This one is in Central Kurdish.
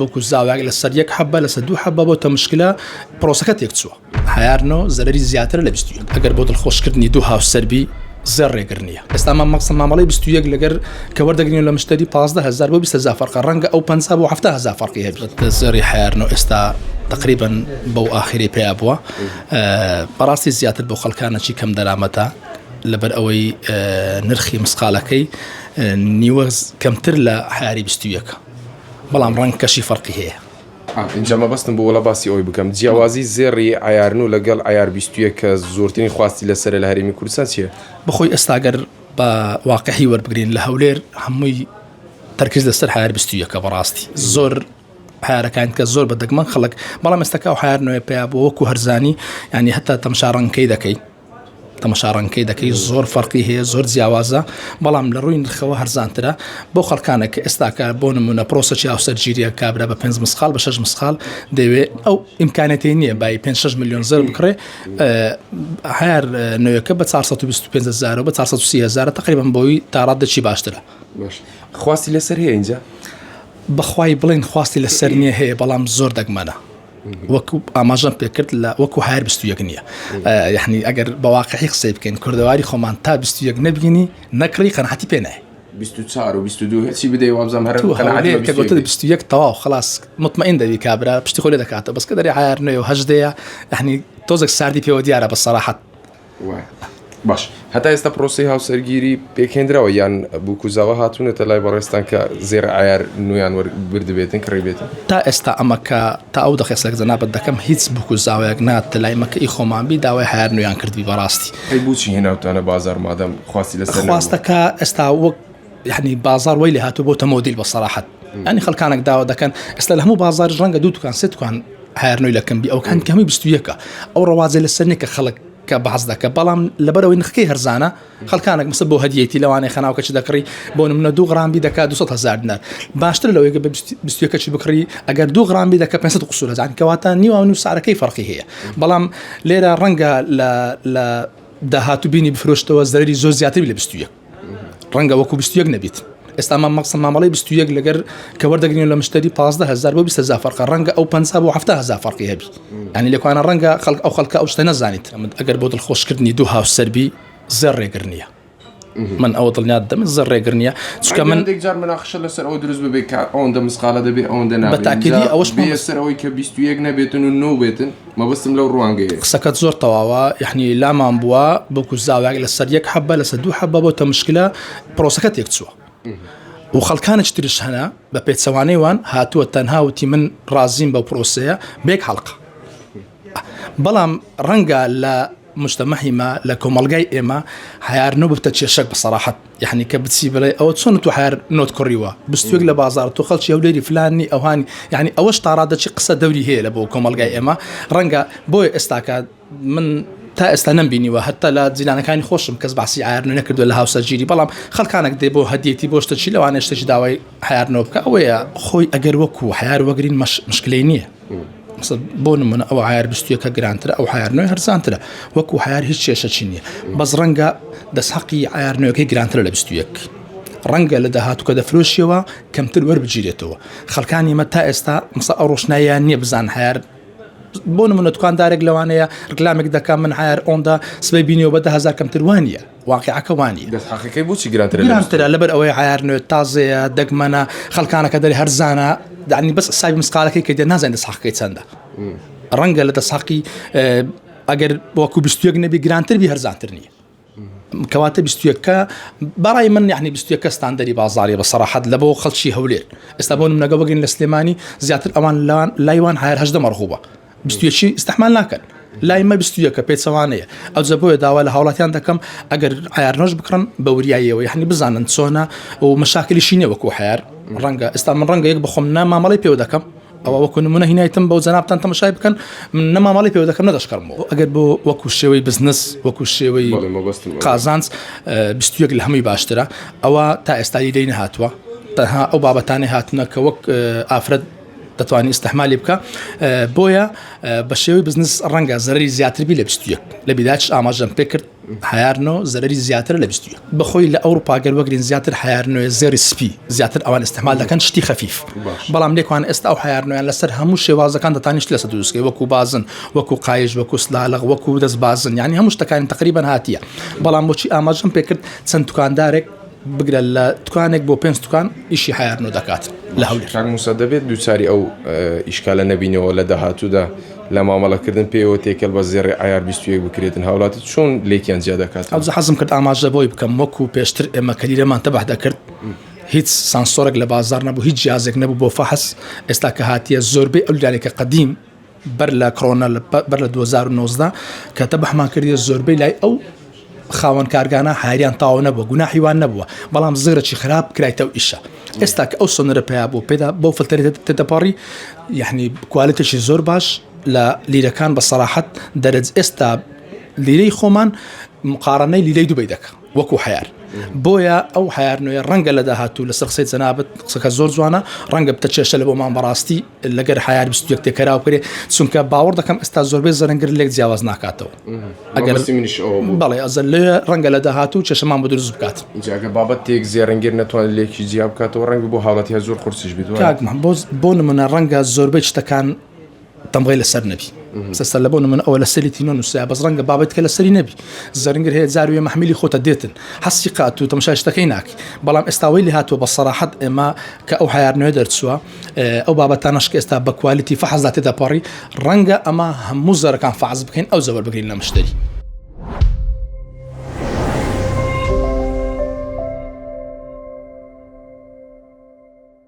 بۆکو زاوایەک لەسەر یەک حەبە لەسەر دوو حەبە بۆتە مشکلە پرۆسەکە تێکچووە. هەیار نۆ زەرەری زیاترە لە 21 ئەگەر بۆ دڵخۆشکردنی دوو هاوسەر بی زێڕ ڕێگر نییە ئێستا مام مەقسە مامەڵەی 21 لەگەر کە وەردەگرین لە مشتری 15 هزار بۆ 20 هزار فەرقە ڕەنگە ئەو 50 بۆ 70 هزار فەرقی هەبێت زێڕی هەیار نۆ ئێستا تقریبا بەو ئاخری پێیا بووە بەڕاستی زیاتر بۆ خەڵکانەکی کەم دەرامەتە لەبەر ئەوەی نرخی مسقالەکەی نیوە کەمتر لە حیاری 21 بەڵام ڕەنگ کەشی فەرقی هەیە. ئینجا مەبەستم بوو وەڵا باسی ئەوەی بکەم جیاوازی زێڕی عەیار نۆ لەگەڵ عەیار 21 کە زۆرترین خواستی لەسەرە لە هەرێمی کوردستان چییە؟ بەخۆی ئێستا گەر بە واقعی وەربگرین لە هەولێر هەمووی تەرکیز لەسەر عەیار 21 بەڕاستی زۆر عەیارەکان کە زۆر بە دەگمەن خەڵک بەڵام ئێستاکە ئەو عەیار نوێ پیا بووە وەکو هەرزانی یانی هەتا تەمشا ڕەنگەکەی دەکەی تەمەشا ڕەنگەکەی دەکەی زۆر فەرقی هەیە زۆر جیاوازە بەڵام لە ڕووی نرخەوە هەرزانترە بۆ خەڵکانە کە ئێستاکە بۆ نمونە پرۆسەکی هاوسەرگیریە کابرا بە 5 مسقال بە 6 مسقال دەوێ ئەو ئیمکانەتی نییە بای 5 6 میلیۆن زەر بکڕێ هەر نوێەکە بە 425 هزار و بە 430 هزار تقریبا بۆی تاڕادەکی باشترە خواستی لەسەر هەیە اینجا بەخوای بڵین خواستی لەسەر نییە هەیە بەڵام زۆر دەگمەنە وەکو ئاماژەم پێکرد لە وەکو هایر 21 نییە یعنی ئەگەر بە واقعی قسەی بکەین کوردەواری خۆمان تا 21 نەبینی نەکڕی قەنعەتی پێ نایە 24 و 22 هەرچی بدەی وابزانم هەر قەناعەتی کە گوتت 21 تەواو خلاص مطمئن دەبی کابرا پشتی خۆی لێ دەکاتەوە بەس کە دەرێ عیار نوێ و هەژدەیە یعنی تۆزێک ساردی پێوە دیارە بە سەراحەت باش هەتا ئێستا پرۆسەی هاوسەرگیری پێکهێنراوە یان بووک و زاوا هاتوونەتە لای بەڕێزتان کە زێڕ عیار نوێیان وەربردبێتن کڕیبێتن؟ تا ئێستا ئەمە کە تا ئەو دەقەی قسە جەنابت دەکەم هیچ بووک و زاوایەک ناتە لای مە کە ئی خۆمان بی داوای عیار نوێیان کردبی بەڕاستی. ئەی بۆچی هێناوتانە بازاڕ مادام خواستی لەسەر نەبوو؟ خواستەکە ئێستا وەک یعنی بازاڕ وای لێ هاتووە بۆتە مۆدیل بە سەراحەت یعنی خەڵکانێک داوا دەکەن ئێستا لە هەموو بازاڕیش ڕەنگە دوو دوکان سێ دوکان عیار نوێی لە کەم بی ئەوکان کە هەمووی 21ە ئەو ڕەوازەی لەسەر نییە کە خەڵک کە باس دەکە بەڵام لەبەرەوەی نرخەکەی هەرزانە خەڵکانێک مەسە بۆ هەدیەتی لەوانەیە خەناوکەچی دەکڕی بۆ نمونە دوو غرام بی دەکات 200 هزار دینار باشتر لەوەی کە بە 21 بکڕی ئەگەر دوو غرام بی دەکە 500 قسوور هەزار کەواتە نیوە و سعرەکەی فەرقی هەیە بەڵام لێرە ڕەنگە لە لە داهاتوو بینی بفرۆشتەوە زەرری زۆر زیاتر لە 21 ڕەنگە وەکو 21 نەبیت ئێستا مام مەقسە مامەڵەی 21 لەگەر کە وەردەگرین لە مشتری 15 هزار بۆ 20 هزار فەرقە ڕەنگە ئەو 50 بۆ 70 هزار فەرقی هەبی یعنی لەکوانە ڕەنگە خەڵک ئەو خەڵکە ئەو شتە نەزانیت ئەگەر بۆ دڵخۆشکردنی دوو هاوسەر بی زێڕ ڕێگر نییە من ئەوە دڵنیات دەم زێڕ ڕێگر نییە چونکە من هەندێک جار مناقشە لەسەر ئەوە دروست ببێت کە ئەوەندە مسقالە دەبێ ئەوەندە نابێت بە تاکیدی ئەوەش بێ سەر ئەوەی کە 21 نەبێتن و نۆ بێتن مەبەستم لەو ڕوانگەیە. قسەکەت زۆر تەواوە یەعنی لامان بووە بۆکو زاوایەک لەسەر یەک حەبە لەسەر دوو حەبە بۆتە مشکلە پرۆسەکە تێکچووە و خەڵکانێک ترش هەنە بە پێچەوانەی وان هاتووە تەنها وتی من ڕازیم بەو پرۆسەیە بێک حەڵقە بەڵام ڕەنگە لە مجتەمەعی مە لە کۆمەڵگای ئێمە هەیار نۆ ببتە کێشەک بە سەراحەت یەعنی کە بچی بڵێ ئەوە چۆن تۆ هەیار نۆت کڕیوە بستوێک لە بازاڕ تۆ خەڵکی هەولێری فلانی ئەوهانی یعنی ئەوەش تا ڕادەچی قسە دەوری هەیە لە بۆ کۆمەڵگای ئێمە ڕەنگە بۆیە ئێستاکە من تا ئێستا نەمبینیوە هەتا لە جیرانەکانی خۆشم کەس باسی عیار نوێ نەکردووە لە هاوسەرگیری بەڵام خەڵکانێک دێ بۆ هەدیەتی بۆ شتەکی لەوانەیە شتێکی داوای عیار نۆ بکە ئەوەیە خۆی ئەگەر وەکو عیار وەگرین مشکلەی نییە بۆ نمونە ئەو عیار بیستویەکە گرانترە ئەو عیار نوێ هەرزانترە وەکو عیار هیچ کێشەکی نییە بەس ڕەنگە دەست حەقی عیار نوێەکەی گرانترە لە 21 ڕەنگە لە داهاتوو کە دەفرۆشیەوە کەمتر وەربگیرێتەوە خەڵکانی مە تا ئێستا مسە ئەو ڕۆشناییان نییە بزان عیار بۆ نمونە دوکاندارێک لەوانەیە ڕکلامێک دەکا من عیار ئۆندە سبەی بینیەوە بە 10هزار کەمتر وانە واقیعەکە وانیە. دەست حەقەکەی بۆچی گرانترە لە گرانترە لەبەر ئەوەی عیار نوێ تازەیە دەگمەنە خەڵکانەکە دەرێ هەرزانە یعنی بەس حسابی مسقالەکەی کردێ نازانین دەست حەقەکەی چەندە ڕەنگە لە دەست حەقی ئەگەر وەکو 21 نەبی گرانتر بی هەرزانتر نییە کەواتە 21 بەڕای من یعنی 21 ستاندەری بازاڕی بە سەراحەت لە بۆ خەڵکی هەولێر ئێستا بۆ نمونەگە بگرین لە سلێمانی زیاتر ئەوان لەوان لایوان هەر هەژدە مەرغوبە 21 ئیستحمال ناکەن لای مە 21 پێچەوانەیە ئەوجە بۆیە داوا لە هاوڵاتیان دەکەم ئەگەر عیار نۆش بکڕن بە وریاییەوە یعنی بزانن چۆنە و مەشاکلیشی نییە وەکو حیار ڕەنگە ئێستا من ڕەنگە یەک بخۆم نە مامەڵەی پێوە دەکەم ئەوە وەکو نمونە هینایتم بەو جەنابتان تەمەشای بکەن من نە مامەڵەی پێوە دەکەم نە دەشکڕمەوە ئەگەر بۆ وەکو شێوەی بزنس وەکو شێوەی قازانج 21 لە هەمووی باشترە ئەوە تا ئێستا لێی نەهاتووە تەنها ئەو بابەتانەی هاتوونە کە وەک ئافرەت دەتوانانی ئیستحمالی بکە بۆیە بە شێوەی بزنس ڕەنگە زەرری زیاتر بی لە 21 لە بیداچ ئاماژەم پێ کرد. عەیار نۆ زەرەری زیاترە لە 21 بەخۆی لە ئەوروپا گەر وەگرین زیاتر عەیار نۆێ زێڕی سپی زیاتر ئەوان ئیستعمال دەکەن شتی خەفیف بەڵام لێکوان ئێستا ئەو عەیار نۆیان لەسەر هەموو شێوازەکان دەتانیشت لەسەر دروستکەی وەکو بازن وەکو قایش وەکو سلالەق وەکو دەست بازن یعنی هەموو شتەکانی تقریبا هاتیە بەڵام بۆچی ئاماژەم پێکرد چەند دوکاندارێک بگرە لە دوکانێک بۆ پێنج دوکان ئیشی عەیار نۆ دەکات لە هەولێر. کاک موسا دەبێت دووچاری ئەو ئیشکالە نەبینەوە لە داهاتوودا لە مامەڵەکردن پێیەوە تێکەڵ بە زێڕی عەیار 21 بکرێتن هاوڵاتی چۆن لێکیان جیا دەکاتەوە؟ ئەوجا حەزم کرد ئاماژە بۆی بکەم وەکو پێشتر ئێمە کە لیرەمان تەبح دەکرد هیچ سانسۆرێک لە بازاڕ نەبوو هیچ جیازێک نەبوو بۆ فەحس ئێستا کە هاتیە زۆربەی ئەو لیرانەی کە قەدیم بەر لە کڕۆنا بەر لە 2019 کە تەبحمان کردیە زۆربەی لای ئەو خاوەن کارگانە هاریان تاو نەبووە گوناحی وان نەبووە بەڵام زگرەکی خراپ کرایتە و ئیشە ئێستا کە ئەو سۆنەرە پیا بوو پێدا بۆ فلتەری تێدەپەڕی یعنی کوالێتێکی زۆر باش لە لیرەکان بە سەراحەت دەرەج ئێستا لیرەی خۆمان مقارنەی لیرەی دوبەی دەکە وەکو حیار بۆیە ئەو حیار نوێ ڕەنگە لە داهاتوو لەسەر قسەی جەنابت قسەکە زۆر جوانە ڕەنگە بتە کێشە لە بۆمان بەڕاستی لەگەر حیار 21 تێکەراو بکرێ چونکە باوەڕ دەکەم ئێستا زۆربەی زەرنگر لێک جیاواز ناکاتەوە ئەگەر بەڵێ ئەزە لێ ڕەنگە لە داهاتوو کێشەمان بۆ دروست بکات جاگە بابەتێک زێڕنگر نەتوانێت لێکی جیا بکاتەوە ڕەنگە بۆ هاوڵاتی هەر زۆر قورسیش بێت کاک بۆ نمونە ڕەنگە زۆربەی شتەکان تەمغەی لەسەر نەبی سەر لە بۆ من ئەوە لەسەری تینۆ نووسیا بەس ڕەنگە بابەتکە لەسەری نەبی زەرنگر هەیە جاروێ مەحمیلی خۆتە دێتن حەسی قات و تەماشای شتەکەی ناکەی بەڵام ئێستاوەی لێ هاتووە بە سەراحەت ئێمە کە ئەو هەیار نوێ دەرچووە ئەو بابەتانەش کە ئێستا بە کوالیتی فەحسدا تێدەپەڕی ڕەنگە ئەمە هەموو زەرەکان فەحس بکەین ئەو زەوەر بگرین لە مشتری.